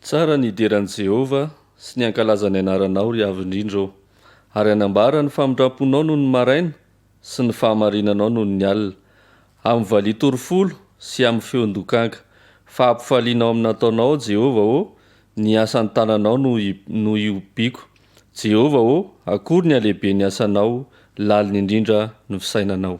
Tsara ny hidera an'i Jehovah sy ny hankalaza ny anaranao, ry Avo Indrindra ô, ary hanambara ny famindram-ponao nony maraina sy ny fahamarinanao nony ny alina, amin'ny valiha torofolo sy amin'ny feon-dokanga. Fa ampifalianao amin'ny nataonao, Jehovah ô, ny asan'ny tananao no no ihobiako. Jehovah ô, akory ny halehiben'ny asanao, lalina indrindra ny fisainanao.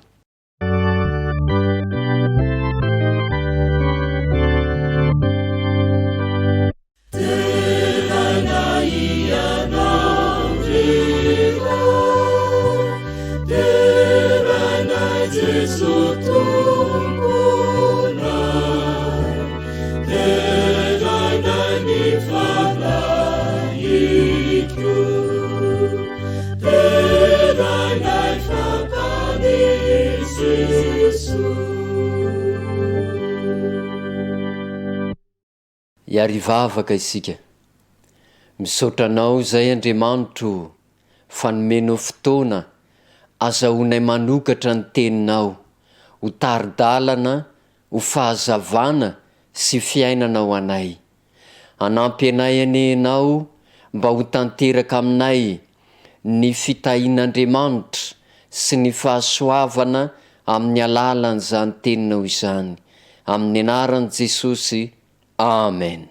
Hiarivavaka isika. Misaotra Anao izay Andriamanitro o, fa nomenao fotoana azahoanay manokatra ny Teninao ho tari-dalana, ho fahazavana sy fiainana ho anay. Hanampy anay anie Ianao mba ho tanteraka aminay ny fitahian'Andriamanitra sy ny fahasoavana amin'ny alalan'izany Teninao izany. Amin'ny anaran'i Jesosy, Amen.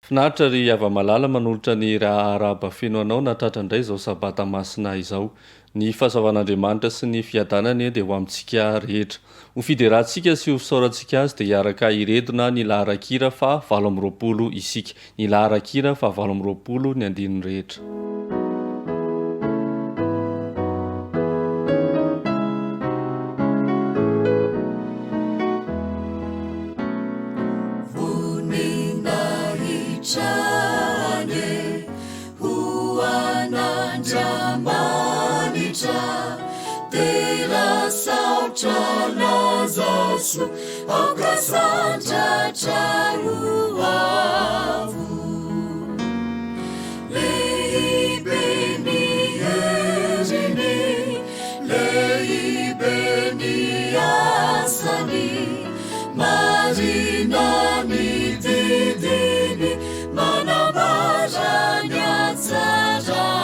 Finaritra ry hava-malala manolotra ny arahaba feno anao nahatratra indray izao sabata masina izao. Ny fahasoavan'Andriamanitra sy ny fiadanany anie dia ho amintsika rehetra. Ho fiderantsika sy ho fisaorantsika Azy dia hiaraka hiredona ny laharan-kira faha 28 isika. Ny laharan-kira faha 28 ny andininy rehetra. Voninahitra anie ho an'Andriamanitra, dera saotra laza soa, aoka sandratra ho avo. Lehibe ny heriny, lehibe ny asany, marina ny didiny, manambara ny hatsarany.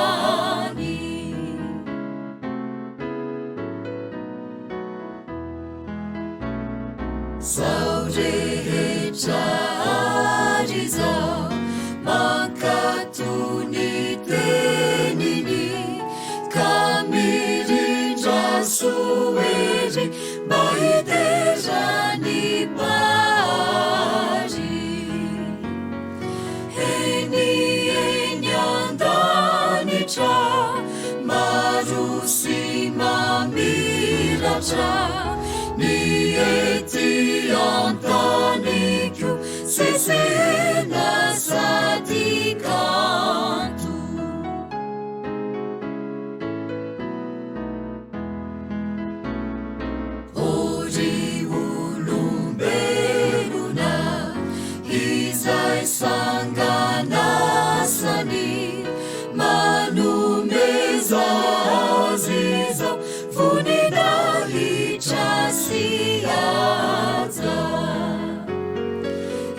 Zao rehetra ary izao mankatò ny teniny ka mirindra soa ery mba hidera ny Mpahary. Eny eny an-danitra, maro sy mamiratra, ny ety an-tany koa sesehena sady kanto. O ry olombelona, izay sanganasany, manomeza azy izao voninahitra sy haja.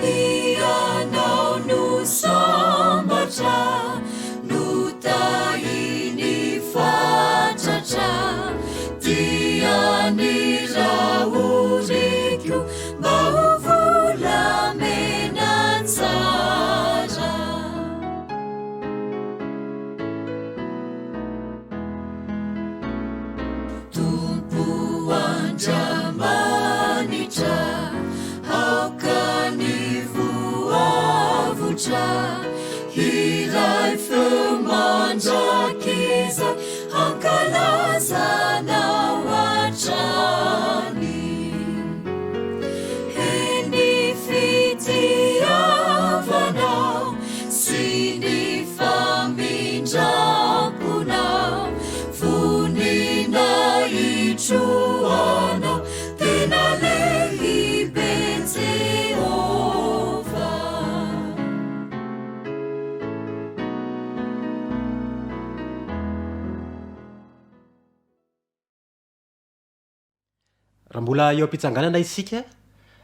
Ianao no sambatra. Notahiny fatratra dia ny rahoriko mba ho volamena tsara. Tompo Andriamanitra, aoka ny voavotra hiray feo mandrakizay hankalaza Anao hatrany. He ny fitiavanao sy ny famindram-ponao, voninahitro Anao, tena lehibe Jehovah. Raha mbola eo am-pitsanganana isika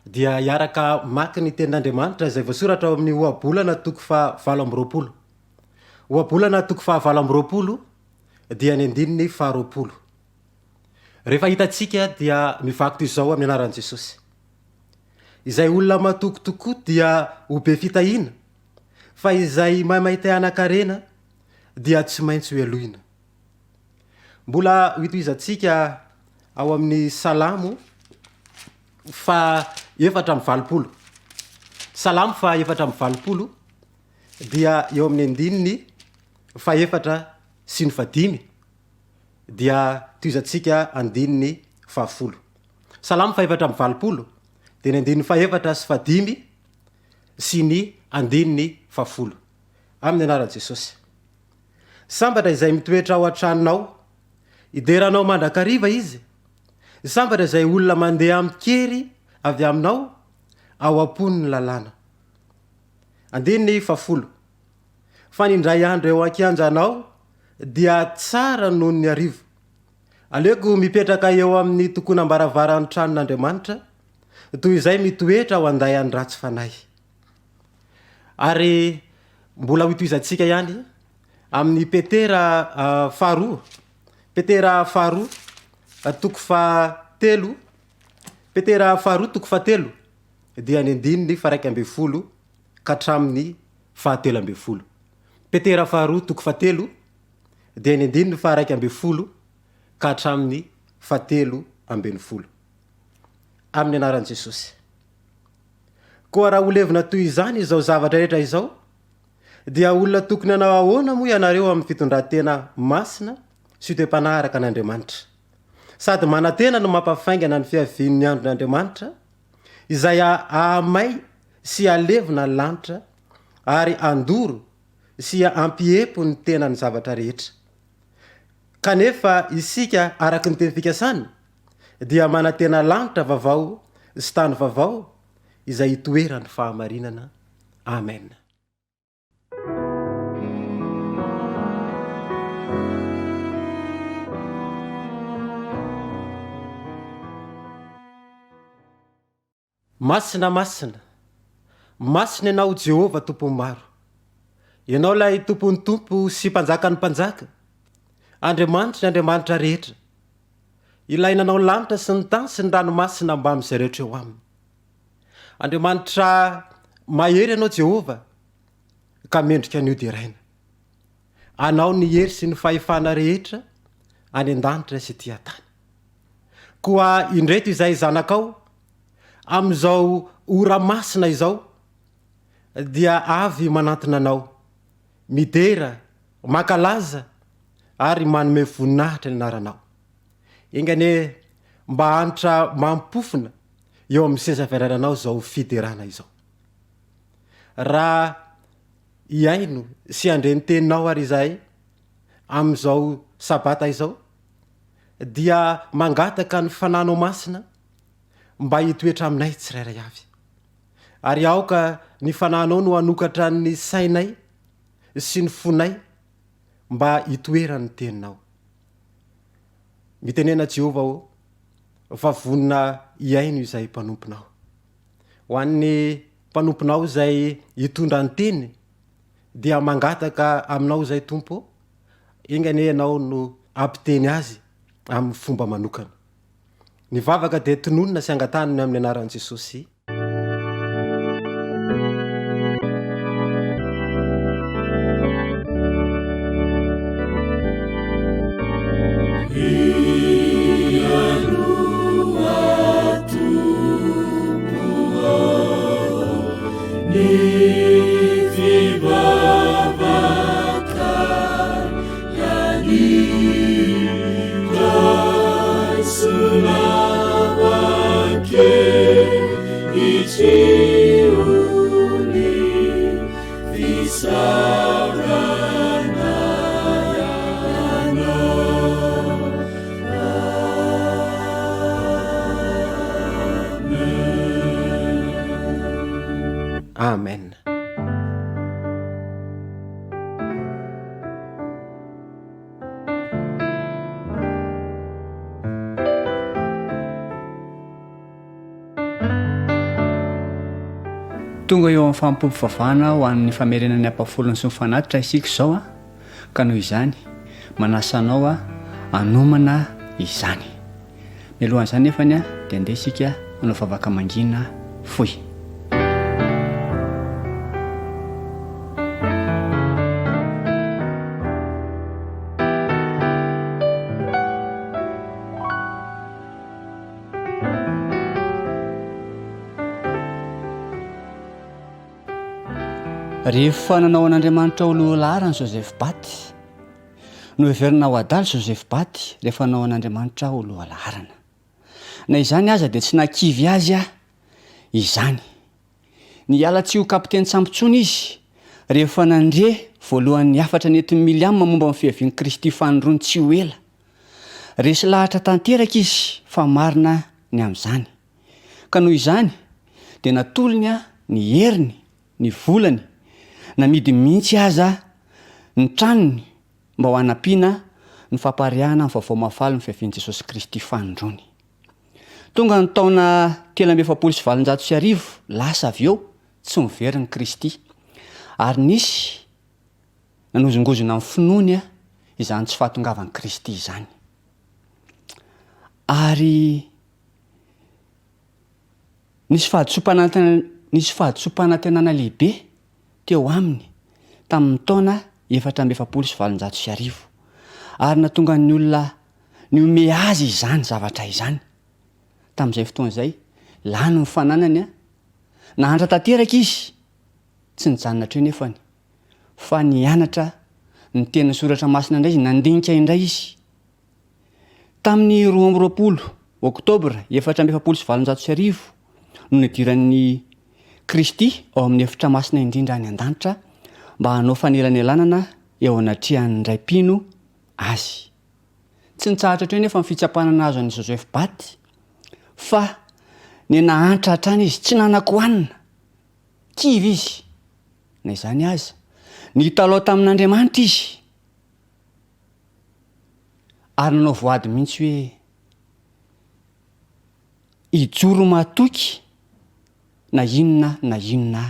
dia hiaraka mamaky ny tenin'Andriamanitra izay voasoratra ao amin'ny Ohabolana toko faha 28. Ohabolana toko faha 28 dia ny andininy faha 20. Rehefa hitantsika dia mivaky toy izao amin'ny anaran'i Jesosy. Izay olona matoky tokoa dia ho be fitahiana, fa izay maimay te hanan-karena dia tsy maintsy ho helohina. Mbola hotohizantsika ao amin'ny Salamo faha 84. Salamo faha 84 dia eo amin'ny andininy fahefatra sy ny fahadimy dia tohizantsika andininy fahafolo. Salamo faha 84 dia ny andininy fahefatra sy fahadimy sy ny andininy fahafolo. Amin'ny anaran'i Jesosy. Sambatra izay mitoetra ao an-tranonao, hidera anao mandrakariva izy. Sambatra izay olona mandeha amin-kery avy aminao, ao am-pony ny lalàna. Andininy fahafolo. Fa ny indray andro eo an-kianjanao dia tsara noho ny arivo. Aleoko mipetraka eo amin'ny tokonam-baravaran'ny tranon'Andriamanitra, toy izay mitoetra ao an-daian'ny ratsy fanahy. Ary mbola hotohizantsika ihany amin'ny Petera faharoa, Petera faharoa toko fahatelo, Petera faharoa toko fahatelo dia ny andininy faharaika ambin'ny folo ka hatramin'ny fahatelo ambin'ny folo. Petera faharoa toko fahatelo dia ny andininy faharaika ambin'ny folo ka hatramin'ny fahatelo ambin'ny folo. Amin'ny anaran'i Jesosy. Koa raha ho levona toy izany izao zavatra rehetra izao, dia olona tokony hanao ahoana moa ianareo amin'ny fitondran-tena masina sy toe-panahy araka an'Andriamanitra? Sady manantena no mampafaingana ny fiavian'ny andron'Andriamanitra, izay hahamay sy halevona ny lanitra ary handoro sy hampiepo ny tenan'ny zavatra rehetra. Kanefa isika, araka ny teny fikasany, dia manantena lanitra vaovao sy tany vaovao izay hitoeran'ny fahamarinana. Amen. Masina, masina, masina Ianao Jehovah Tompon'ny maro. Ianao ilay Tompon'ny tompo sy Mpanjakan'ny mpanjaka, Andriamanitry ny andriamanitra rehetra, ilay nanao lanitra sy ny tany sy ny ranomasina mbamin'izay rehetra eo aminy. Andriamanitra mahery Ianao Jehovah, ka mendrika ny hoderaina. Anao ny hery sy ny fahefana rehetra any an-danitra sy ety an-tany. Koa indreto izay zanakao, amin'izao ora masina izao, dia avy manantona anao, midera, mankalaza ary manome voninahitra ny anaranao. Enga anie mba hanitra mampofona eo amin'ny seza fiandriananao izao fiderana izao. Raha hihaino sy handre ny teninao ary izahay amin'izao sabata izao, dia mangataka ny Fananao Masina mba hitoetra aminay tsirairay avy. Ary aoka ny Fananao no hanokatra ny sainay sy ny fonay mba hitoeran'ny Teninao. Mitenena Jehovah ô, fa vonona hihaino izay mpanomponao. Ho an'ny mpanomponao izay hitondra ny teny, dia mangataka aminao izay Tompo ô, Enga anie ianao no hampiteny azy amin'ny fomba manokana. Ny vavaka dia tononina sy angatahana amin'ny anaran'i Jesosy. Amen. Tonga eo amin'ny fanompoam-pivavahana ho an'ny famerenana ny ampahafolony sy ny fanatitra isika izao an, ka noho izany, manasa anao aho hanomana izany. Mialohan'izany nefany dia andeha isika hanao vavaka mangina fohy. Rehefa nanao an'Andriamanitra ho lohalaharana Joseph Baty, noheverina ho adala Joseph Baty rehefa nanao an'Andriamanitra ho lohalaharana. Na izany aza dia tsy nahakivy azy izany. Niala tsy ho kapitenin-tsambo intsony izy rehefa nandre voalohany ny hafatra nentin'i Miliama momba ny fiavian'i Kristy fanindroany tsy ho ela. Resy lahatra tanteraka izy fa marina ny amin'izany. Ka noho izany dia natolony ny heriny, ny volany, namidiny mihitsy aza ny tranony mba ho hanampiana ny fampariahana ny vaovao mahafaly ny fiavian'i Jesosy Kristy fanindroany. Tonga ny taona 1843 lasa avy eo, tsy niverina Kristy. Ary nisy nanozongozona ny finoany izany tsy fahatongavan'i Kristy izany. Ary Nisy fahadisoam-panantenana nisy fahadisoam-panantenana lehibe teo aminy tamin'ny taona 1844, ary nahatonga ny olona nihomehy azy izany zavatra izany. Tamin'izay fotoana izay, lany ny fananany, nahantra tanteraka izy, tsy nijanona hatreo nefany, fa nianatra ny tenin'ny Soratra Masina indray izy, nandinika indray izy. Tamin'ny 22 Oktobra 1844 no nidiran'i Kristy ao amin'ny efitra masina indrindra any an-danitra mba hanao fanelanelanana eo anatrehan'ny Ray mpino azy. Tsy nitsahatra hatreo anefa ny fitsapana nahazo an'i Joseph Baty fa niha-nahantra hatrany izy, tsy nanan-kohanina. Kivy izy. Na izany aza, nitalaho tamin'Andriamanitra izy. Ary nanao voady mihitsy hoe hijoro matoky na inona na inona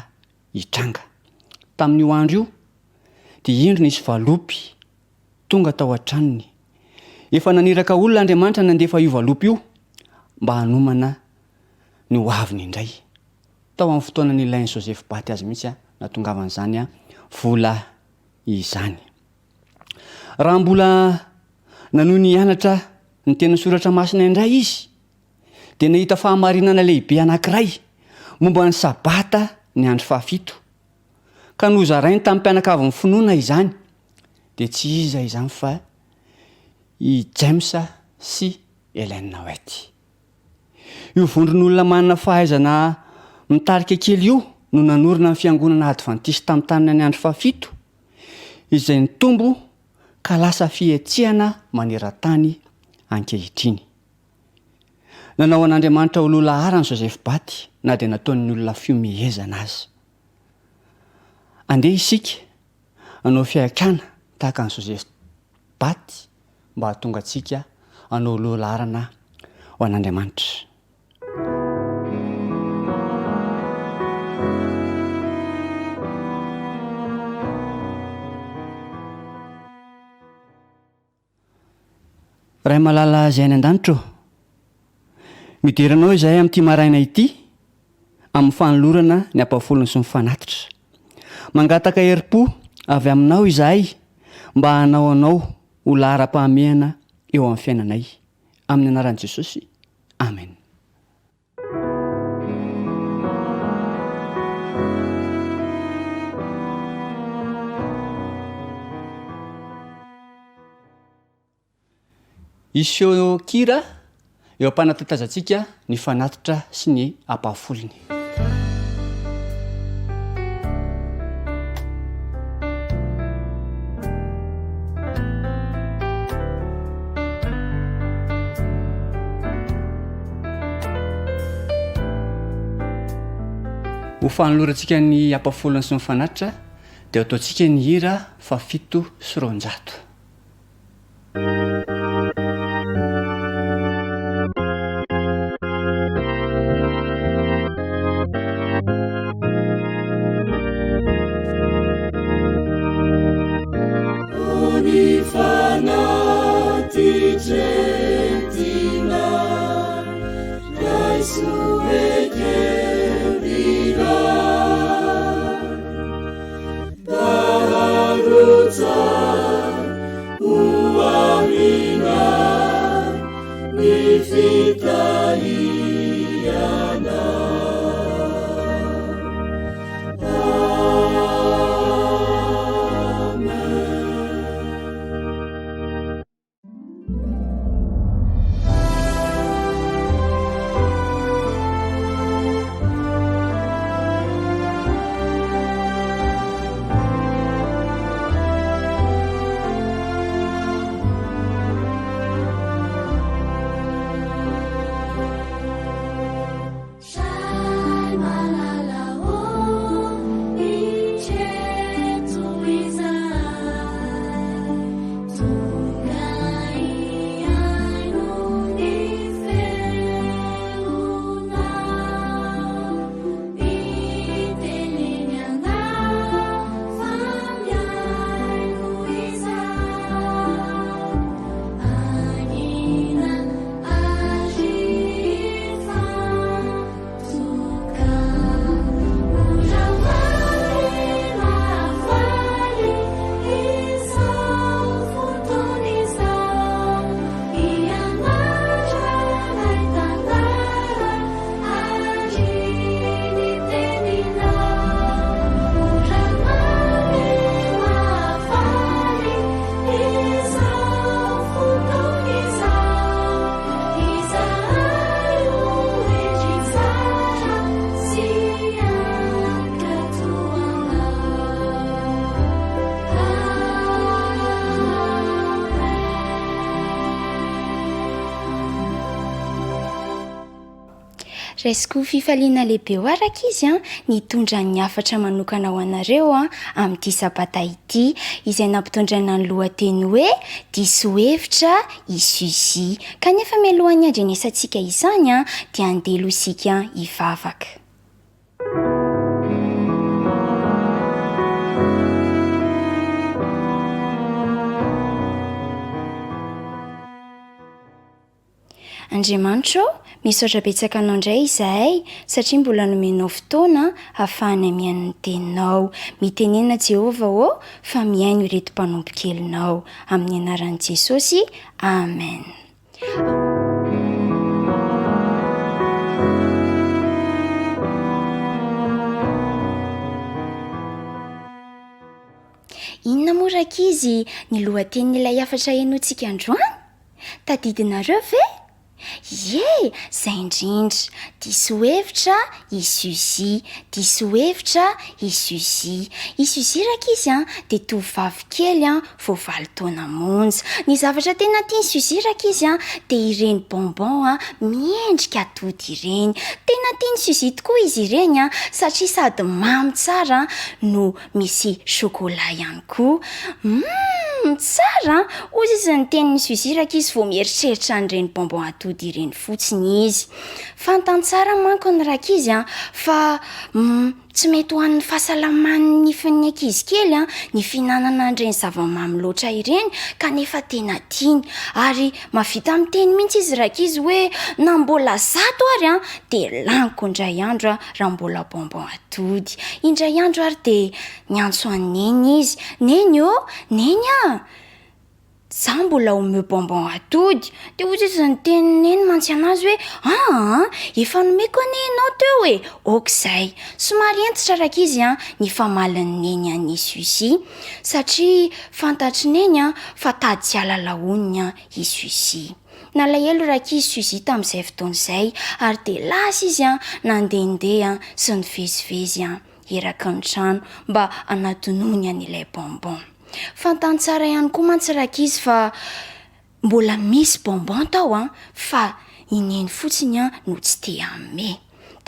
hitranga. Tamin'io andro io dia indro nisy valopy tonga tao an-tranony. Efa naniraka olona Andriamanitra nandefa io valopy io mba hanomana ny ho aviny indray. Tao amin'ny fotoana nilain'i Joseph Baty azy mihitsy nahatongavan'izany vola izany. Raha mbola nanohy nianatra ny tenin'ny Soratra Masina indray izy, dia nahita fahamarinana lehibe anankiray momba ny Sabata ny andro fahafito, ka nozarainy tamin'ny mpianakavin'ny finoana izany, dia tsy iza izany fa i James sy Ellen White. Io vondron'olona manana fahaizana mitarika kely io no nanorina ny Fiangonana Advantista Mitanina ny Andro Fahafito, izay nitombo ka lasa fihetsehana maneran-tany ankehitriny. Nanao an'Andriamanitra ho loha laharana Joseph Baty na dia nataon'ny olona fihomehezana aza. Andeha isika hanao fihaikana tahaka an'i Joseph Baty mba hahatonga antsika hanao loha laharana ho an'Andriamanitra. Ray malala izay any an-danitra ô, midera Anao izahay amin'ity maraina ity amin'ny fanolorana ny ampahafolony sy ny fanatitra. Mangataka herim-po avy Aminao izahay mba hanao Anao ho laharam-pahamehana eo amin'ny fiainanay. Amin'ny anaran'i Jesosy. Amen. Hisy feon-kira eo am-panatatazantsika ny fanatitra sy ny ampahafolony. Ho fanolorantsika ny ampahafolony sy ny fanatitra dia ataontsika ny hira faha 207. Raisiko ho fifaliana lehibe ho ahy rankizy an, ny hitondra ny hafatra manokana ho anareo an, amin'ity sabata ity, izay nampitondraina ny lohateny hoe Diso hevitra i Suzy. Kanefa mialohan'ny handrenesantsika izany an, dia andeha aloha isika hivavaka. Andriamanitra ô, misaotra betsaka Anao indray izahay satria mbola nomenao fotoana hahafahanay mihaino ny Teninao. Mitenena Jehovah ô, fa mihaino ireto mpanompo kelinao. Amin'ny anaran'i Jesosy, Amen. Inona moa rankizy ny lohatenin'ilay hafatra henointsika androany? Tadidinareo ve? Ie, zay indrindra! Diso hevitra i Suzy, diso hevitra i Suzy. I Suzy rankizy an, dia tovovavy kely an, vao valo taona monja. Ny zavatra tena tian'i Suzy rankizy an, dia ireny bonbon an, miendrika atody ireny. Tena tian'i Suzy tokoa izy ireny an, satria sady mamy tsara no Misy chocolat ihany koa. Humm! Tsara an! Hoy izy niteny ny Suzy rankizy vao mieritreritra an'ireny bonbon atody ireny fotsiny izy. Fantany tsara manko ny rankizy an, fa humm tsy mety ho an'ny fahasalaman'ny nifin'ny ankizy kely an, ny fihinanana an'ireny zava-mamy loatra ireny kanefa tena tiany. Ary mahavita miteny mihitsy izy rankizy hoe na mbola zato ary an, dia laniko indray andro an, raha mbola bonbon atody. Indray andro ary dia niantso an'i Neny izy, Neny ô! Neny a! Za mbola omeo bonbon atody. Dia hoy izy niteny Neny mantsy anazy hoe, aa! Efa nomeko anie ianao teo e! Ok izay. Somary hentitra rankizy an ny famalin'i Neny an'i Suzy, satria fantatr'i Neny an fa tady tsy halalaoniny an i Suzy. Nalahelo rankizy Suzy tamin'izay fotoana izay ary dia lasa izy nandehandeha sy nivezivezy eraky ny trano mba hanadinoany an'ilay bonbon. Fantany tsara ihany koa mantsy rankizy fa mbola misy bonbon tao fa i Neny fotsiny no tsy te hanome.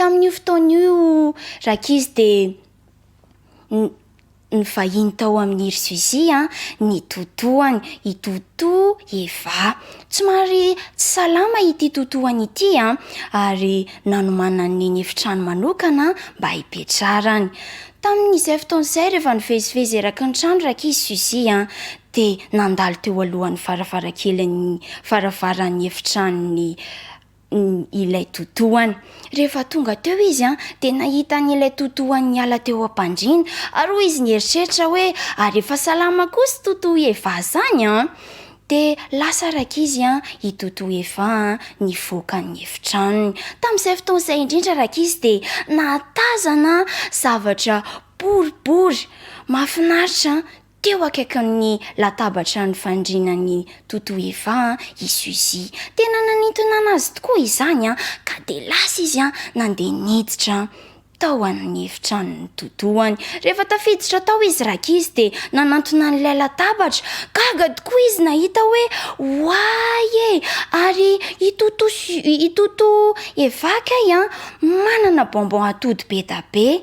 Tamin'io fotoana io rankizy dia Nivahiny tao amin'i ry Suzy ny totoany, i Toto Eva. Somary tsy salama ity totoany ity ary nanomanan'i Neny efitrano manokana mba hipetrarany. Tamin'izay fotoana izay, rehefa nivezivezy eraky ny trano rankizy Suzy dia nandalo teo alohan'ny varavarankelin'ny varavaran'ny efitranon'i. Ilay totohany. Rehefa tonga teo izy dia nahita an'ilay totohany niala teo am-pandriana ary hoy izy nieritreritra hoe ary efa salama kosa Toto Eva izany an! Dia lasa rankizy i Toto Eva nivoaka ny efitranony. Tamin'izay fotoana izay indrindra rankizy dia nahatazana zavatra boribory mahafinaritra Teo akaikin'ny latabatra nifandrinan'i Toto Eva i Suzy. Tena nanintona anazy tokoa izany ka dia lasa izy nandeha niditra tao amin'ny efitranon'i Totoany. Rehefa tafiditra tao izy rankizy dia nanantona an'ilay latabatra. Gaga tokoa izy nahita hoe oay e! Ary i Toto i Toto Eva kay manana bonbon atody be da be.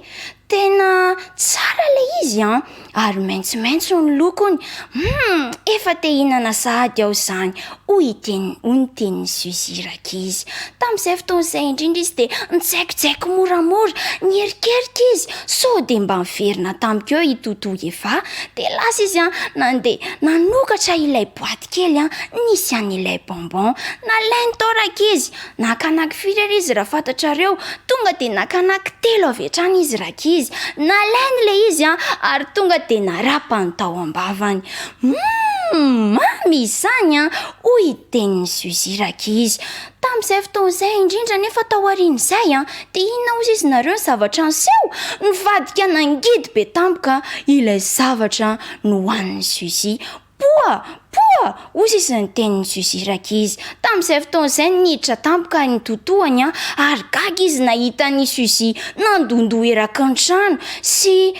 Tena tsara ilay izy an! Ary maitsomaitso ny lokony. Humm! Efa te hihinana sahady aho izany, hoy i teny, hoy ny tenin'i Suzy rankizy. Tamin'izay fotoana izay indrindra izy dia nijaikojaiko moramora, niherikerika izy sao dia mba niverina tamiko eo i Toto Eva. Dia lasa izy an, nandeha nanokatra ilay boaty kely an, nisy an'ilay bonbon. Nalainy tao rankizy. Naka anaky firy ary izy raha fantatrareo? Tonga dia naka anaky telo avy hatrany izy rankizy. Nalainy ilay izy an, ary tonga dia narapany tao am-bavany. Humm! Mamy izany an! Hoy i tenin'i Suzy rankizy. Tamin'izay fotoana izay indrindra anefa taorian'izay an, dia inona hozy izy nareo ny zavatra niseho? Nivadika nangidy be tampoka ilay zavatra nohanin'i Suzy. Poa! Poa! Hoy sisa ny tenin'i Suzy rankizy. Tamin'izay fotoana izay niditra tampoka ny totohany ary gaga izy nahita an'i Suzy nandondoha eraky ny trano sy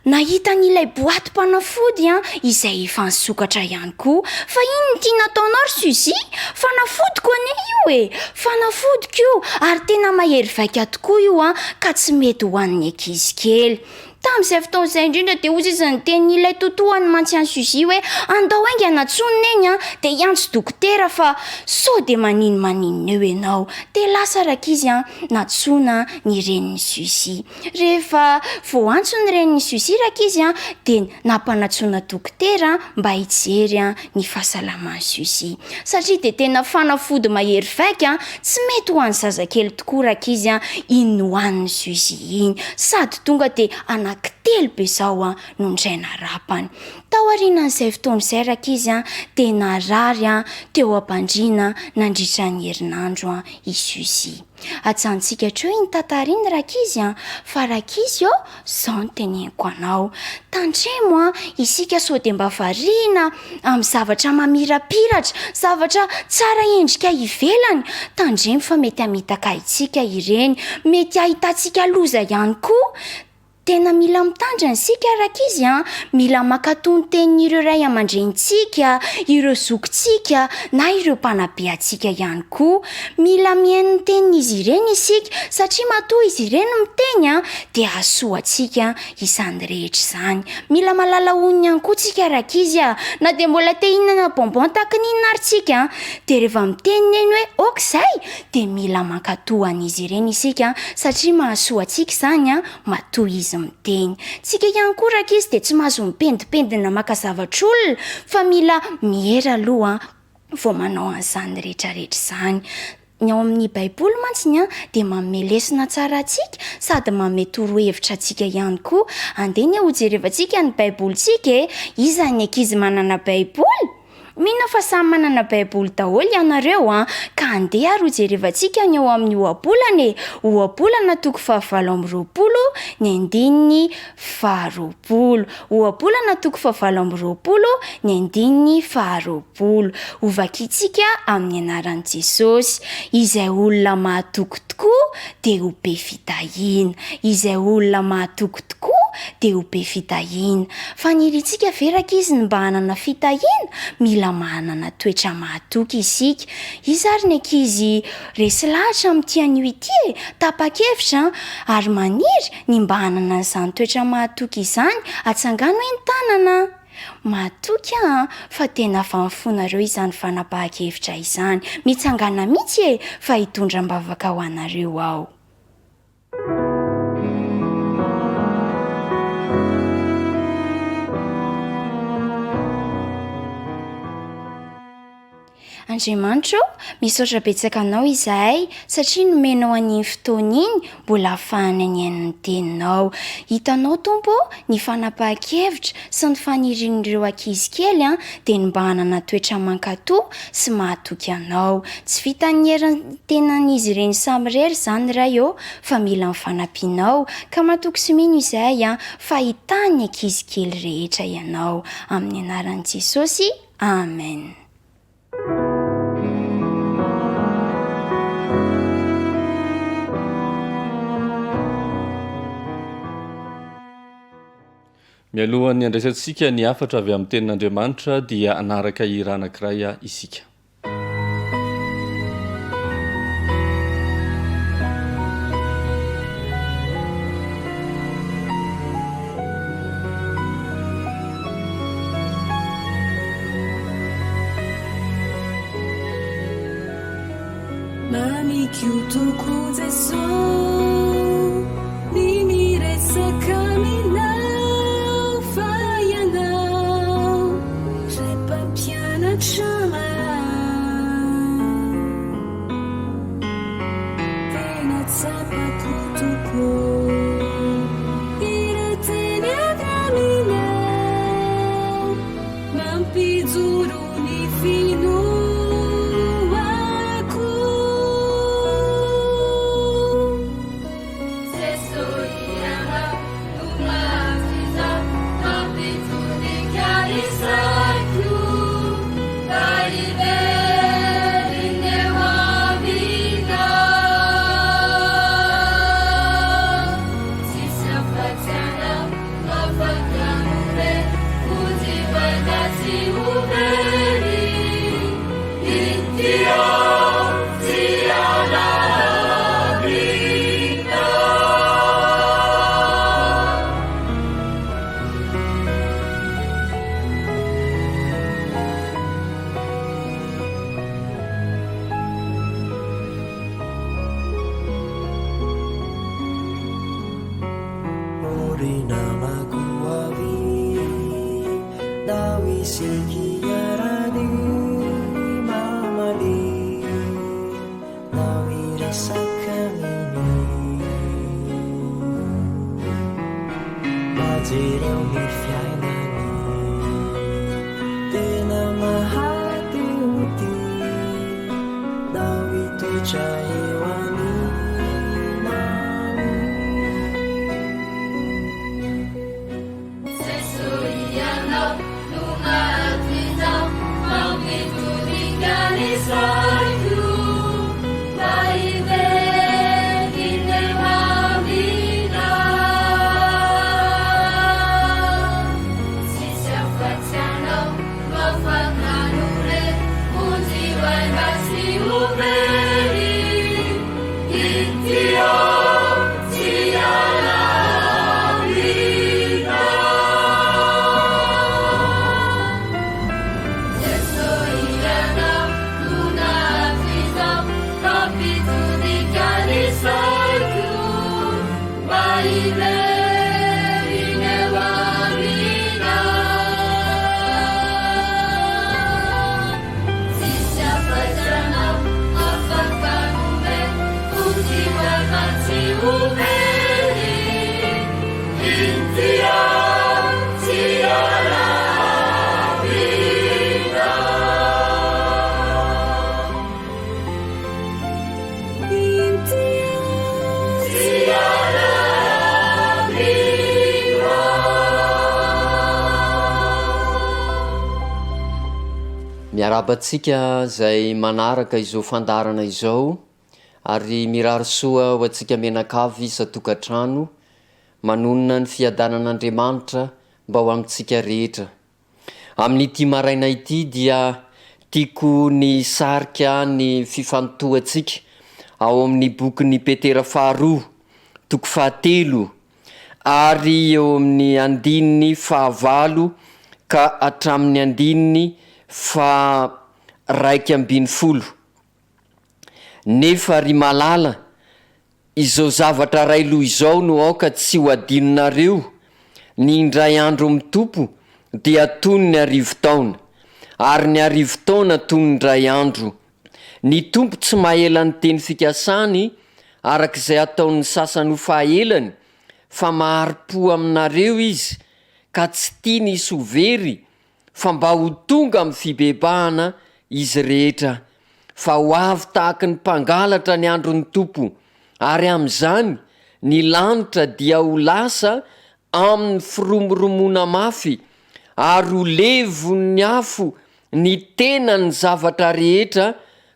nahita an'ilay boatim-panafody izay efa nisokatra ihany koa. Fa inona ity nataonao ry Suzy? Fanafodiko anie io e! Fanafodiko io ary tena mahery vaika tokoa io ka tsy mety ho an'ny ankizy kely. Tamin'izay fotoana izay indrindra dia hoy izy niteny ilay totohany mantsy an'i Suzy hoe andao haingana antsoy neny an, dia hiantso dokotera fa sao dia maninomaninona eo ianao. Dia lasa rankizy an, nantsoina ny renin'i Suzy. Rehefa voaantso ny renin'i Suzy rankizy an, dia nampanantsoina dokotera mba hijery ny fahasalaman'i Suzy. Satria dia tena fanafody mahery vaika tsy mety ho an'ny zazakely tokoa rankizy an, iny nohanin'i Suzy iny. Sady tonga dia anankitelo be izao an no indray narapany. Tao aorianan'izay fotoana izay rankizy an, dia narary an teo am-pandriana nandritra ny herinandro an i Suzy. Ajanontsika hatreo iny tantara iny rankizy an, fa rankizy ô, Zao no teneniko anao, tandremo an, isika sao dia mba variana amin'ny zavatra mamirapiratra, zavatra tsara endrika ivelany, tandremo fa mety hamitaka antsika ireny, mety hahitantsika loza ihany koa. Tena mila mitandrina isika rankizy an, mila mankatò ny tenin'ireo ray aman-drenintsika, ireo zokintsika na ireo mpanabe antsika ihany koa. Mila mihaino ny tenin'izy ireny isika satria matoa izy ireny miteny an, dia hahasoa antsika izany rehetra izany. Mila mahalala honina ihany koa tsika rankizy a! Na dia mbola te hihinana bonbon tahaka ny inona ary tsika an, dia rehefa miteny neny hoe ok izay dia mila mankatò an'izy ireny isika satria mahasoa antsika izany an, matoa izy miteny. Tsika ihany koa rankizy dia tsy mahazo mipendipendina maka zavatr'olona fa mila miera aloha vao manao an'izany rehetrarehetra izany. Ny ao amin'ny Baiboly mantsy ny dia manome lesona tsara antsika sady manome torohevitra antsika ihany koa. Andeha anie hojerevantsika ny Baibolintsika e! Iza ny ankizy manana Baiboly? Mino aho fa samy manana Baiboly daholo ianareo an! Ka andeha ary hojerevantsika ny ao amin'ny Ohabolana e! Ohabolana toko fahavalo amby 20 ny andininy faharoapolo. Ohabolana toko fahavalo amby 20 ny andininy faharoapolo. Hovakintsika amin'ny anaran'i Jesosy. Izay olona mahatoky tokoa dia ho be fitahiana. Izay olona mahatoky tokoa dia ho be fitahiana. Faniriantsika ve rankizy ny mba hanana fitahiana? Mila manana toetra mahatoky isika. Iza ary ny ankizy resy lahatra amin'ity anio ity e? Tapa-kevitra ary maniry ny mba hanana an'izany toetra mahatoky izany. Atsangano hoe ny tanana. Matoky aho an, fa tena avy amin'ny fonareo izany fanapahan-kevitra izany. Mitsangàna mihitsy e, fa hitondra am-bavaka ho anareo aho. Andriamanitra ô, misaotra betsaka Anao izahay satria nomenao an'iny fotoana iny mbola ahafahanay nihaino ny Teninao. Hitanao Tompo ô, ny fanapahan-kevitra sy ny fanirian'ireo ankizy kely an, dia ny mba hanana toetra mankatò sy mahatoky Anao. Tsy vitan'ny herin'ny tenan'izy ireny samirery izany Ray ô, fa mila ny fanampianao, ka matoky sy mino izahay an, fa hitahy ny ankizy kely rehetra Ianao. Amin'ny anaran'i Jesosy, Amen. Mialohan'ny handraisantsika ny hafatra avy amin'ny Tenin'Andriamanitra dia hanaraka hira anankiray isika. Mamiko tokoa Jeso ny miresaka aminao fa ianao ray mpampianatra mahay tena tsapako tokoa ireo teny avy aminao Mampijoro ny finoako. Jeso Ianao no mahavita mampitodika ny saiko mba hiverina eo aminao. Tsisy afa-tsy Anao. O ry namako avy, ndao isika hiara-dia mamaly, ndao hiresaka aminy. Mba jereo ny fiainany, tena maha-te ho tia, ndao hitoetra eo anilany. Miarahaba antsika izay manaraka izao fandaharana izao ary mirary soa ho antsika mianakavy isan-tokantrano, manonona ny fiadanan'Andriamanitra mba ho amintsika rehetra. Amin'ity maraina ity dia tiako ny hisarika ny fifantohantsika ao amin'ny bokin'i Petera faharoa, toko fahatelo, ary eo amin'ny andininy fahavalo ka hatramin'ny andininy faha-11. Nefa ry malala, Izao zavatra ray loha izao no aoka tsy ho adinonareo, ny indray andro amin'ny Tompo dia toy ny arivotaona, ary ny arivotaona toy ny indray andro. Ny Tompo tsy mahela ny teny fikasany araka izay ataon'ny sasany ho fahaelany, fa mahari-po aminareo Izy, ka tsy tiany hisy ho very, fa mba ho tonga amin'ny fibebahana izy rehetra. Fa ho avy tahaky ny mpangalatra ny andron'ny Tompo, ary amin'izany ny lanitra dia ho lasa amin'ny firomoromoana mafy, ary ho levon'ny afo ny tenan'ny zavatra rehetra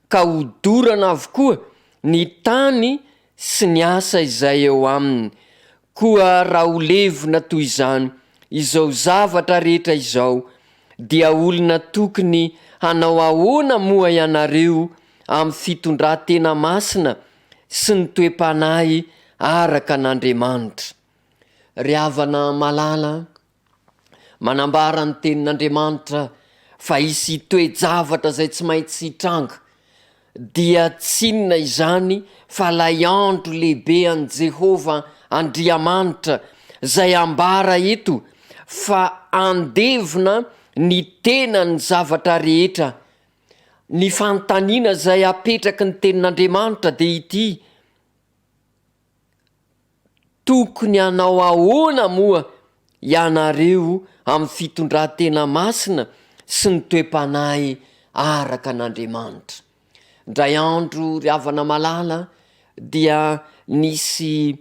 ka ho dorana avokoa ny tany sy ny asa izay eo aminy. Koa raha ho levona toy izany izao zavatra rehetra izao, dia olona tokony hanao ahoana moa ianareo amin'ny fitondran-tena masina sy ny toe-panahy araka an'Andriamanitra? Ry havana malala, Manambara ny Tenin'Andriamanitra fa hisy toe-javatra izay tsy maintsy hitranga, dia tsy inona izany fa ilay andro lehibe an'i Jehovah Andriamanitra, izay ambara eto fa handevona ny tenan'ny zavatra rehetra. Ny fanontaniana izay apetraky ny Tenin'Andriamanitra dia ity, Tokony hanao ahoana moa ianareo amin'ny fitondran-tena masina sy ny toe-panahy araka an'Andriamanitra? Indray andro, ry havana malala, dia nisy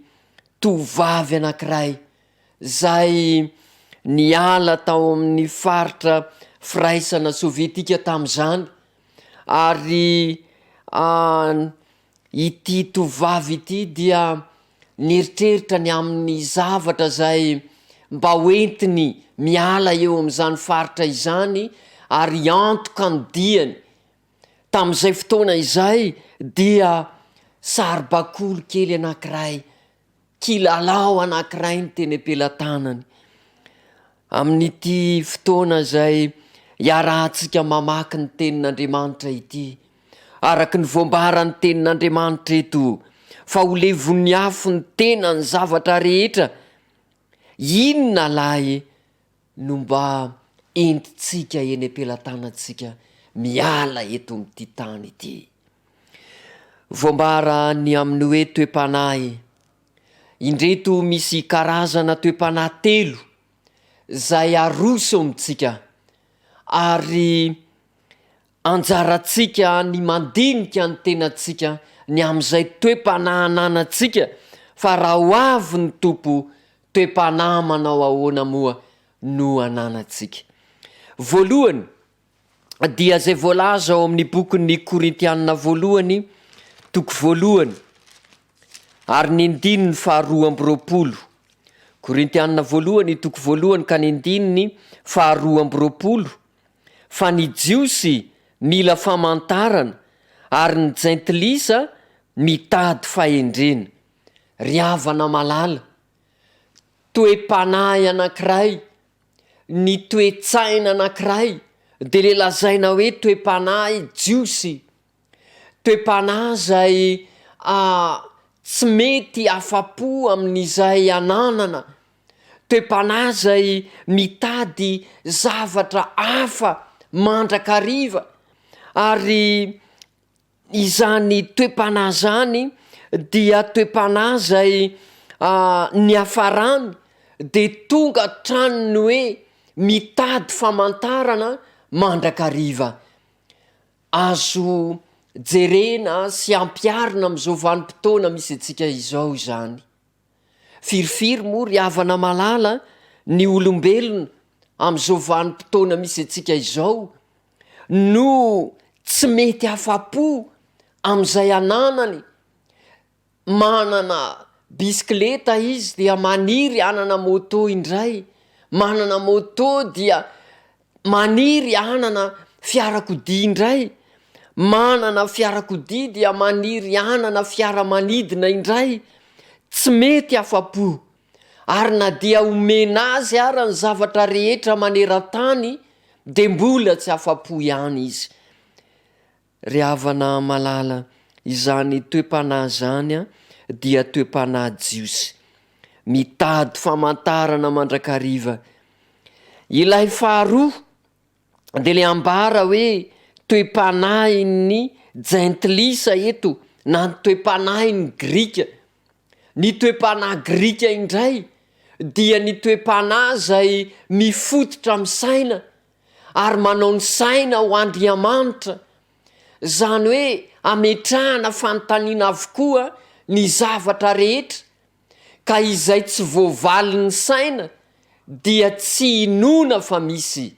tovovavy anankiray izay niala tao amin'ny faritra firaisana sovietika tamin'izany, ary Ity tovovavy ity dia nieritreritra ny amin'ny zavatra izay mba ho entiny miala eo amin'izany faritra izany ary hiantoka ny diany. Tamin'izay fotoana izay dia saribakoly kely anankiray Kilalao anankiray ny teny am-pelatanany. Amin'ity fotoana izay iarahantsika mamaky ny Tenin'Andriamanitra ity, araka ny voambaran'ny Tenin'Andriamanitra eto, fa ho levon'ny afo ny tena ny zavatra rehetra, inona lahy no mba entintsika eny am-pelatanantsika miala eto amin'ity tany ity? Voambara ny amin'ny hoe toe-panahy. Indreto misy karazana toe-panahy telo izay aroso amintsika ary anjarantsika ny mandinika ny tenantsika ny amin'izay toe-panahy ananantsika fa raha ho avy ny Tompo, toe-panahy manao ahoana moa no ananantsika? Voalohany, dia izay voalaza ao amin'ny bokin'ny Korintianina voalohany, toko voalohany, ary ny andininy faharoa amby roapolo. Korintianina voalohany, toko voalohany ka ny andininy faharoa amby roapolo, Fa ny Jiosy mila famantarana, ary ny Jentilisa mitady fahendrena. Ry havana malala, toe-panahy anankiray Ny toe-tsaina anankiray dia le lazaina hoe toe-panahy jiosy, toe-panahy izay tsy mety afa-po amin'izay ananana, toe-panahy izay mitady zavatra hafa mandrakariva ary Izany toe-panahy izany dia toe-panahy izay niafarany dia tonga hatrany ny hoe mitady famantarana mandrakariva. Azo jerena sy ampiharina amin'izao vanim-potoana misy antsika izao izany. Firifiry moa ry havana malala ny olombelona amin'izao vanim-potoana misy antsika izao no tsy mety afa-po amin'izay ananany, manana bisikileta izy dia maniry hanana moto indray, manana moto dia Maniry hanana fiarakodia indray, manana fiarakodia dia maniry hanana fiaramanidina indray, tsy mety afa-po, ary na dia omena azy ara ny zavatra rehetra maneran-tany dia mbola tsy afa-po ihany izy. Ry havana malala, izany toe-panahy izany dia toe-panahy jiosy. Mitady famantarana mandrakariva. Ilay faharoa Dia ilay ambara hoe toe-panahin'ny jentilisa eto na ny toe-panahin'ny Grika. Ny toe-panahy grika indray dia ny toe-panahy izay mifototra amin'ny saina ary manao ny saina ho andriamanitra, izany hoe ametrahana fanontaniana avokoa ny zavatra rehetra ka izay tsy voavalin'ny saina dia tsy inoana fa misy.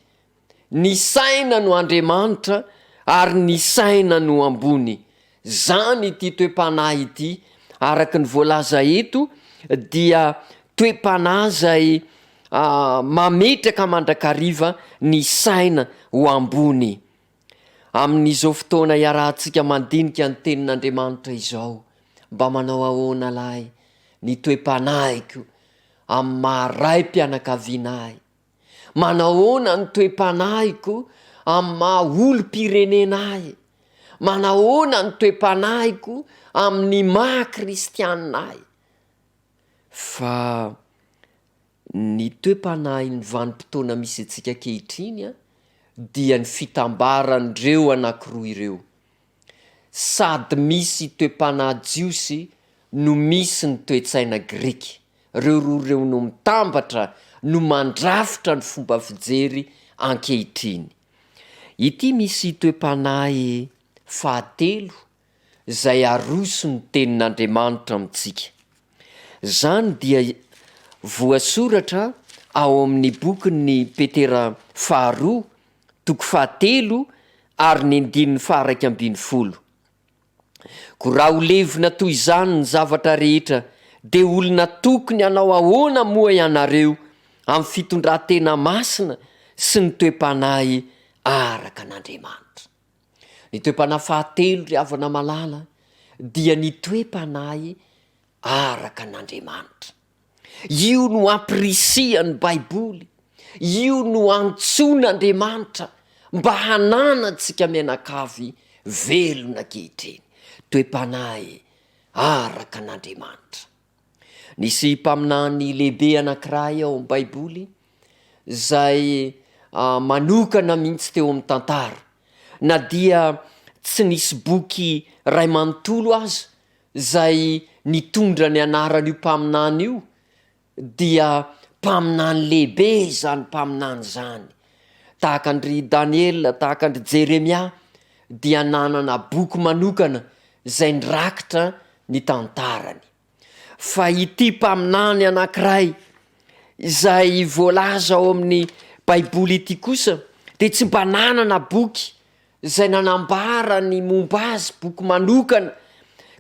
Ny saina no Andriamanitra ary ny saina no ambony. Zany ity toe-panahy ity, araka ny voalaza eto dia toe-panahy izay mametraka mandrakariva ny saina ho ambony. Amin'izao fotoana iarahantsika mandinika ny tenin'Andriamanitra izao, mba manao ahoana lahy ny toe-panahiko amin'ny maha raim-pianakaviana ahy? Manahoana ny toe-panahiko amin'ny maha olom-pirenena ahy? Manahoana ny toe-panahiko amin'ny maha kristianina ahy? Fa ny toe-panahin'ny vanim-potoana misy antsika ankehitriny dia ny fitambaran'ireo anankiroa ireo. Sady misy toe-panahy jiosy no misy ny toe-tsaina grika. Reo roa reo no mitambatra no mandrafitra ny fomba fijery ankehitriny. Ity misy toe-panahy fahatelo izay aroson'ny Tenin'Andriamanitra amintsika. Izany dia voasoratra ao amin'ny bokin'ny Petera faharoa toko fahatelo ary ny andininy faha-11. Koa raha ho levona toy izany ny zavatra rehetra, dia olona tokony hanao ahoana moa ianareo amin'ny fitondran-tena masina sy ny toe-panahy araka an'Andriamanitra? Ny toe-panahy fahatelo, ry havana malala, dia ny toe-panahy araka an'Andriamanitra. Io no ampirisihan'ny Baiboly, io no antsoin'Andriamanitra mba hananantsika mianakavy velona ankehitriny, toe-panahy araka an'Andriamanitra. Nisy mpaminany lehibe anankiray ao amin'ny Baiboly izay manokana mihitsy teo amin'ny tantara, na dia tsy nisy boky iray manontolo aza izay nitondra ny anaran'io mpaminany io dia mpaminany lehibe izany mpaminany izany. Tahaka an-dry Daniela, tahaka an-dry Jeremia dia nanana boky manokana izay nirakitra ny tantarany. Fa ity mpaminany anankiray izay voalaza ao amin'ny Baiboly ity kosa dia tsy mba nanana boky izay nanambara ny momba azy, boky manokana,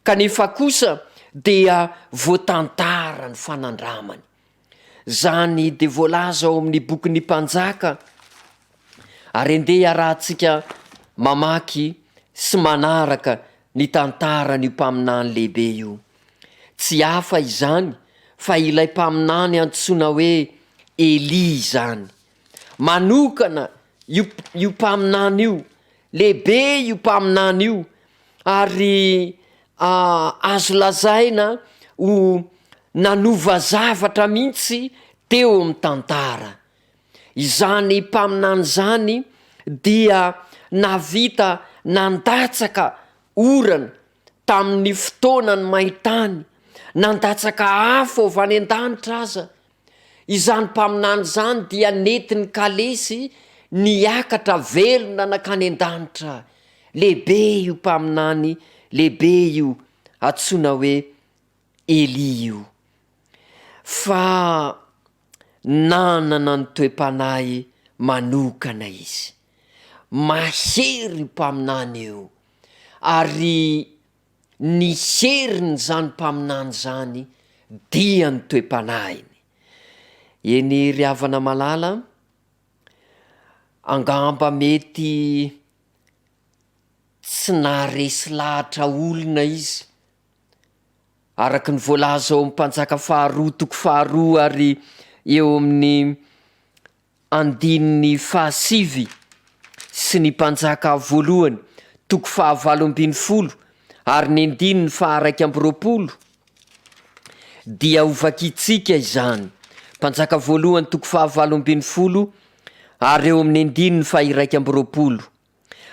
kanefa kosa dia voatantara ny fanandramany. Izany dia voalaza ao amin'ny bokin'ny Mpanjaka, ary andeha iarahantsika mamaky sy manaraka ny tantaran'io mpaminany lehibe io. Tsy hafa izany fa ilay mpaminany antsoina hoe Elia izany. Manokana io io mpaminany io, lehibe io mpaminany io ary azo lazaina ho nanova zavatra mihitsy teo amin'ny tantara. Izany mpaminany izany dia nahavita nandatsaka orana tamin'ny fotoanan'ny main-tany, nandatsaka afo avy any an-danitra aza. Izany mpaminany izany dia nentin'ny kalesy niakatra velona nankany an-danitra. Lehibe io mpaminany lehibe io antsoina hoe Elia io. Fa nanana ny toe-panahy manokana izy. Mahery io mpaminany io, ary Ny herin'izany mpaminany izany dia ny toe-panahiny. Eny ry havana malala, angamba mety tsy naharesy lahatra olona izy, araka ny voalaza ao amin'ny Mpanjaka faharoa toko faharoa ary eo amin'ny andininy fahasivy sy ny Mpanjaka voalohany toko fahavalo ambin'ny folo ary ny andininy faha-21 dia ho vakintsika izany. Mpanjaka voalohany toko fahavalo ambin'ny folo. Ary eo amin'ny andininy faha-21.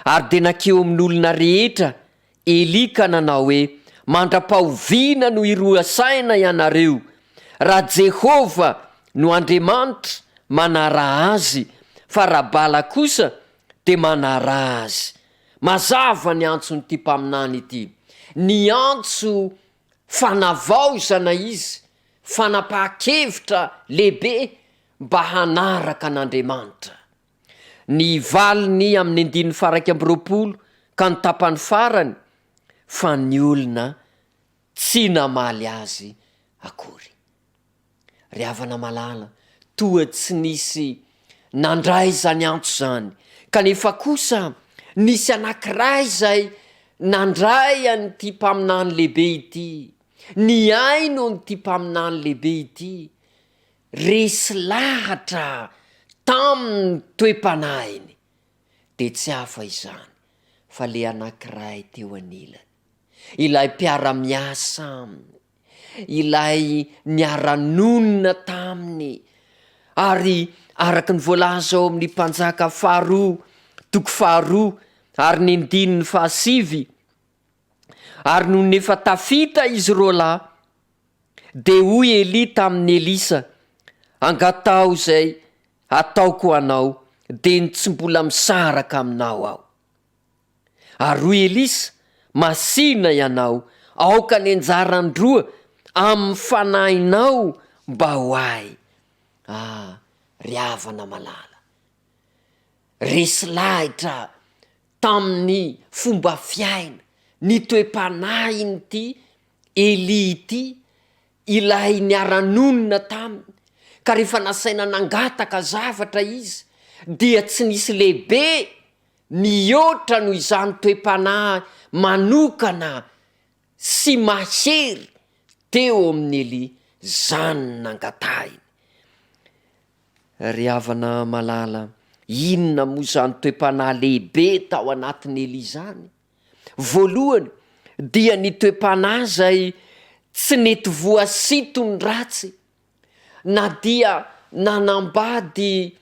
Ary dia nankeo amin'ny olona rehetra Elia ka nanao hoe, Mandra-pahoviana no hiroa saina ianareo? Raha Jehovah no Andriamanitra, manaraha Azy, fa raha Bala kosa, dia manaraha azy. Mazava ny antson'ity mpaminany ity. Niantso fanavaozana izy, fanapahan-kevitra lehibe mba hanaraka an'Andriamanitra. Ny valiny amin'ny andininy faha-21 ka ny tapany farany, fa ny olona tsy namaly azy akory. Ry havana malala, toa tsy nisy nandray izany antso izany, kanefa kosa nisy anankiray izay nandray an'ity mpaminany lehibe ity, nihaino an'ity mpaminany lehibe ity, Resy lahatra tamin'ny toe-panahiny, dia tsy hafa izany fa le anankiray teo anilany, ilay mpiara-miasa aminy, ilay niara-nonina taminy, ary araka ny voalaza ao amin'ny Mpanjaka faharoa toko faharoa ary ny andininy fahasivy, ary nony efa tafita izy roalahy, Dia hoy Elia tamin'i Elisa, Angataho izay hataoko ho anao, dia ny tsy mbola misaraka aminao aho. Ary hoy Elisa, Masìna ianao, aoka ny anjaran-droa amin'ny fanahinao mba ho ahy. Ah, ry havana malala, resy lahitra tamin'ny fomba fiaina, ny toe-panahin'ity Elia ity ilay niara-nonina taminy, ka rehefa nasaina nangataka zavatra izy, dia tsy nisy lehibe mihoatra noho izany toe-panahy manokana sy mahery teo amin'i Elia izany nangatahiny. Ry havana malala, inona moa izany toe-panahy lehibe tao anatin'i Elia izany? Voalohany dia ny toe-panahy izay tsy nety voasinton'ny ratsy na dia nanambady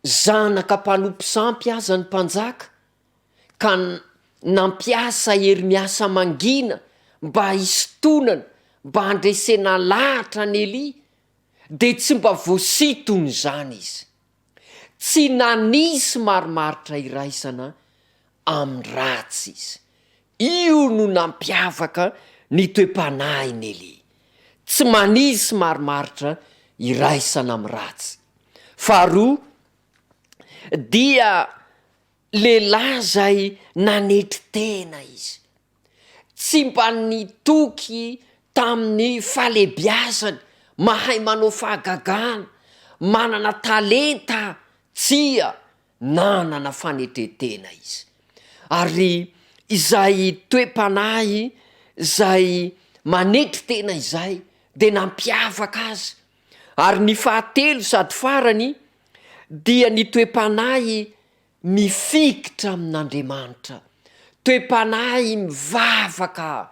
zanaka mpanompo sampy aza ny mpanjaka ka nampiasa hery miasa mangina mba hisintonana mba handresena lahatra an'i Elia dia tsy mba voasinton'izany izy. Tsy nanisy marimaritra iraisana amin'ny ratsy izy. Io no nampiavaka ny toe-panahin'i Elia. Tsy manisy marimaritra iraisana amin'ny ratsy. Faharoa, dia lehilahy izay nanetry tena izy. Tsy mba nitoky tamin'ny fahalebiazany, mahay manao fahagagana, manana talenta, tsia, nanana fanetren-tena izy. Ary izay toe-panahy izay manetry tena izay dia nampiavaka azy. Ary ny fahatelo sady farany dia ny toe-panahy Mifikitra amin'Andriamanitra, toe-panahy mivavaka,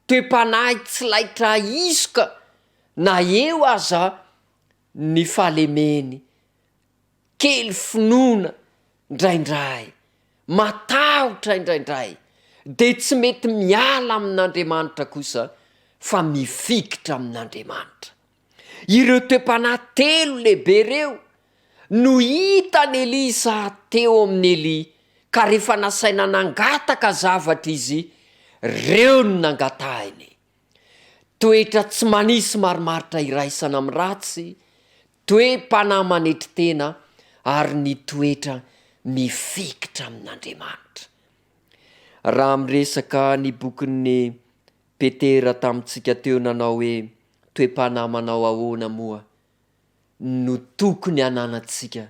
toe-panahy tsy laitra hisoka na eo aza ny fahalemeny, kely finoana indraindray, matahotra indraindray, dia tsy mety miala amin'Andriamanitra kosa fa mifikitra amin'Andriamanitra. Ireo toe-panahy telo lehibe ireo no hitan'i Elisa teo amin'i Elia, ka rehefa nasaina nangataka zavatra izy, ireo no nangatahiny. Toetra tsy manisy marimaritra iraisana amin'ny ratsy, toe-panahy manetry tena, ary ny toetra mifikitra amin'Andriamanitra. Raha miresaka ny bokin'ny Petera tamintsika teo nanao hoe, Toe-panahy manao ahoana moa no tokony hananantsika?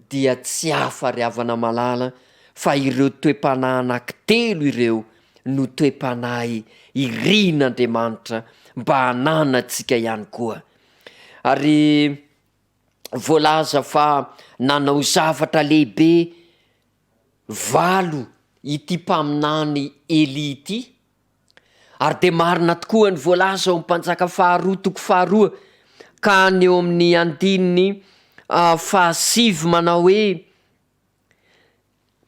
Dia tsy hafa ry havana malala fa ireo toe-panahy anankitelo ireo no toe-panahy irin'Andriamanitra mba hananantsika ihany koa. Ary voalaza fa nanao zavatra lehibe valo ity mpaminany Elia ity, ary dia marina tokoa ny voalaza ao amin'ny Mpanjaka faharoa toko faharoa ka ny eo amin'ny andininy. fahasivy manao hoe,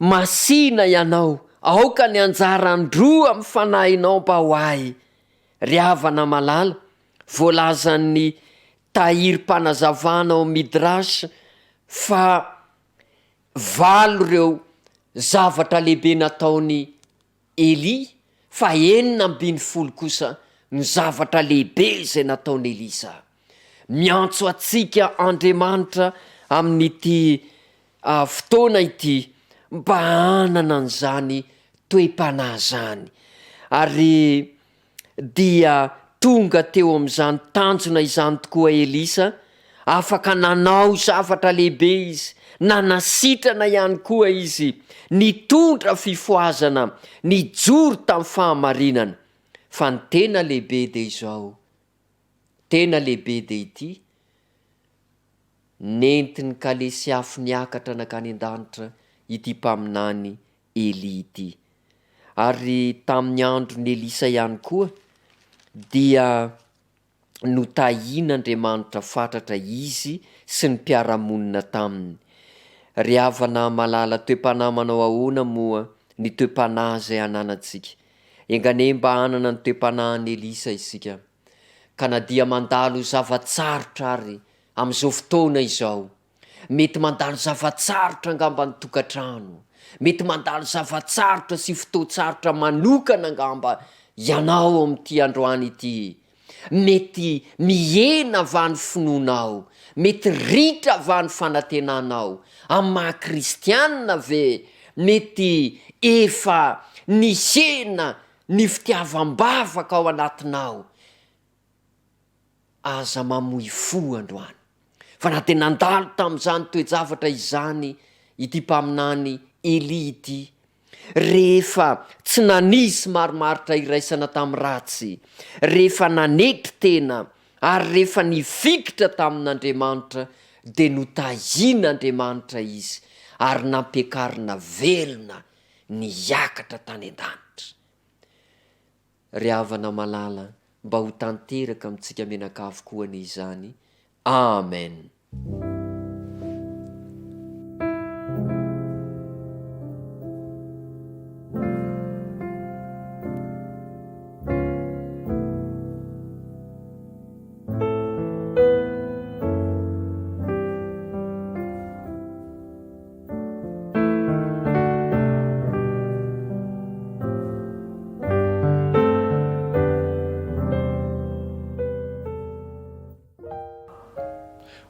Masìna ianao, aoka ny anjaran-droa amin'ny fanahinao mba ho ahy. Ry havana malala, voalazan'ny tahirim-panazavana ao Midrash fa valo ireo zavatra lehibe nataon'i Elia, fa 16 kosa ny zavatra lehibe izay nataon'i Elisa. Miantso antsika Andriamanitra amin'ity fotoana ity mba hanana an'izany toe-panahy izany. Ary dia tonga teo amin'izany tanjona izany tokoa Elisa, afaka nanao zavatra lehibe izy, nanasitrana ihany koa izy, nitondra fifohazana, nijoro tamin'ny fahamarinana. Fa ny tena lehibe dia izao, tena lehibe dia ity, nentin'ny kalesy afo niakatra nankany an-danitra ity mpaminany Elia ity. Ary tamin'ny andron'i Elisa ihany koa dia notahian'Andriamanitra fatratra izy sy ny mpiara-monina taminy. Ry havana malala, toe-panahy manao ahoana moa ny toe-panahy izay ananantsika? Enga anie mba hanana ny toe-panahin'i Elisa isika, ka na dia mandalo zava-tsarotra ary amin'izao fotoana izao, Mety mandalo zava-tsarotra angamba ny tokantrano. Mety mandalo zava-tsarotra sy fotoan-tsarotra manokana angamba ianao amin'ity androany ity. Mety mihena va ny finoanao? Mety ritra va ny fanantenanao? Amin'ny maha kristianina ve mety efa nihena ny fitiavam-bavaka ao anatinao? Aza mamoy fo androany. Fa na dia nandalo tamin'izany toe-javatra izany ity mpaminany Elia ity, rehefa tsy nanisy marimaritra iraisana tamin'ny ratsy, rehefa nanetry tena, ary rehefa nifikitra tamin'Andriamanitra, dia notahian'Andriamanitra izy ary nampiakarina velona niakatra tany an-danitra. Ry havana malala mba ho tanteraka amintsika mianakavy koa anie izany. Amen.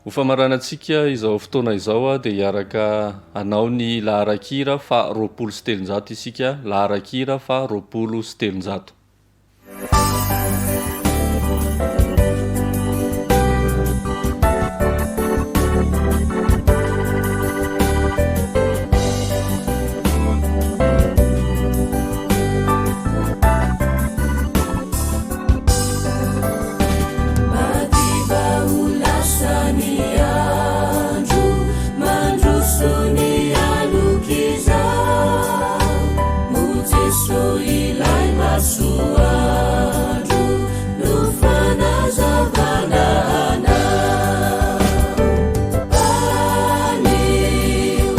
Ho famaranantsika izao fotoana izao dia hiaraka hanao ny laharan-kira faha 320 isika, laharan-kira faha 320. Madiva ho lasa ny andro, mandroso ny alok'izao. Mo Jeso ilay masoandro no fanazavana anao. Anio,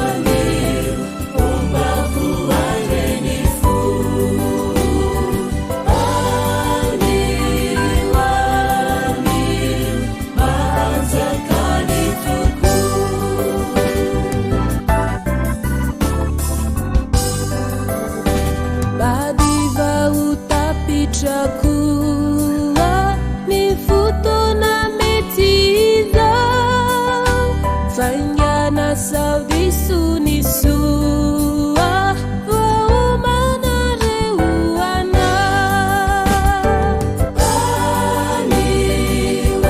anio, ombako ahy ny fo. Anio, anio, mahanjaka ny Tompo. Madiva ho tapitra koa ny fotoana mety izao. Faingana sao diso ny soa voaomanareo ho anao. Anio,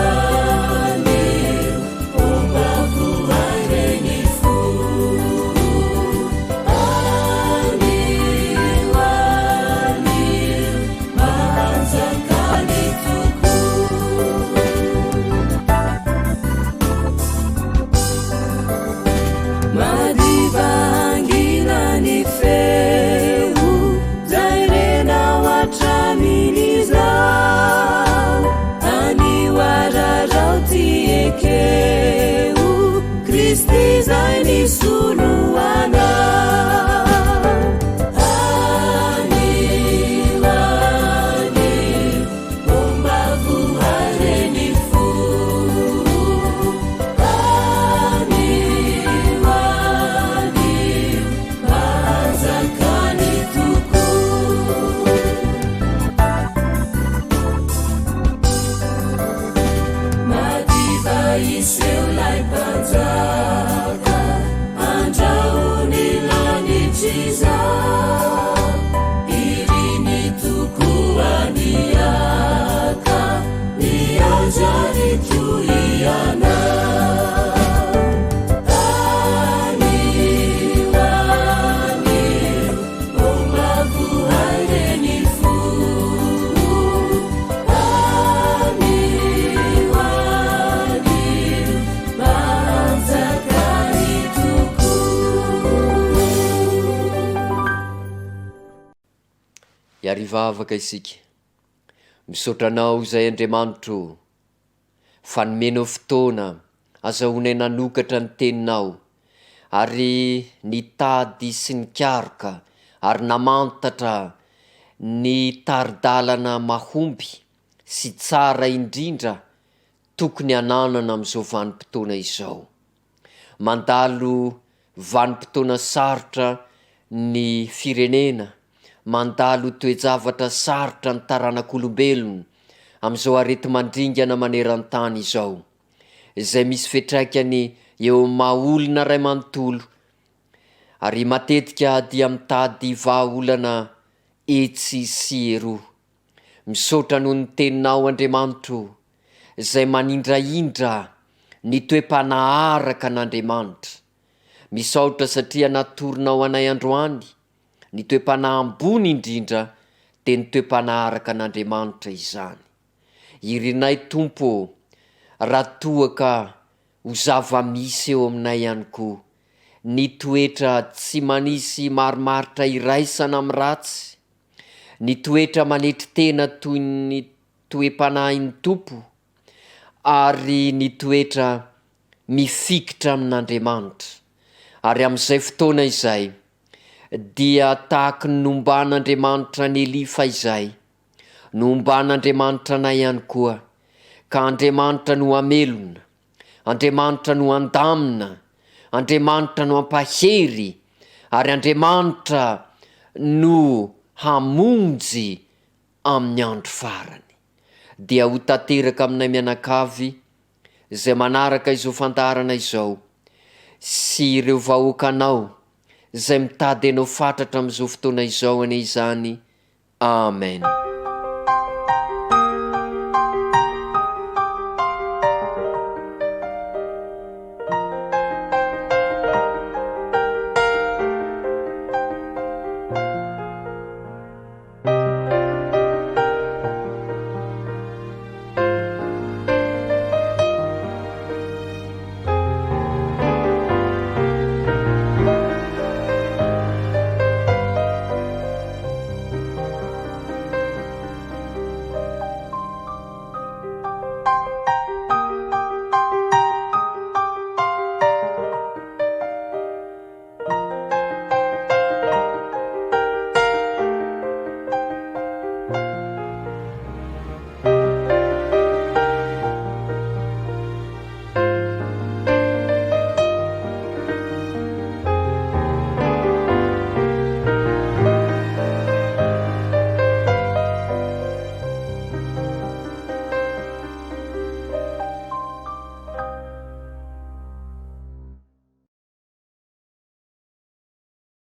anio, ombako ahy re ny fo. Anio, anio, mahanjaka ny Tompo. Hiarivavaka isika. Misaotra Anao izay Andriamanitro o, fa nomenao fotoana azahoanay nanokatra ny Teninao, ary nitady sy nikaroka ary namantatra ny tari-dalana mahomby sy tsara indrindra tokony hananana amin'izao vanim-potoana izao. Mandalo vanim-potoana sarotra ny firenena, mandalo toe-javatra sarotra ny taranak'olombelona amin'izao areti-mandringana maneran-tany izao, izay misy fiantraikany eo amin'ny maha-olona iray manontolo, ary matetika dia mitady vahaolana etsy sy eroa. Misaotra noho ny teninao Andriamanitro o, izay manindrahindra ny toe-panahy araka an'Andriamanitra. Misaotra satria natoronao anay androany ny toe-panahy ambony indrindra dia ny toe-panahy araka an'Andriamanitra izany. Irinay Tompo ô, raha toa ka ho zava-misy eo aminay ihany koa ny toetra tsy manisy marimaritra iraisana amin'ny ratsy, Ny toetra manetry tena toy ny toe-panahin'ny Tompo ary ny toetra mifikitra amin'Andriamanitra. Ary amin'izay fotoana izay, dia tahaky ny nomban'Andriamanitra an'i Elia fahizay, no homban'Andriamanitra anay ihany koa, ka Andriamanitra no hamelona, Andriamanitra no handamina, Andriamanitra no hampahery, ary Andriamanitra no hamonjy amin'ny andro farany. Dia ho tanteraka aminay mianakavy izay manaraka izao fandaharana izao sy ireo vahoakanao izay mitady Anao fatratra amin'izao fotoana izao anie izany. Amen.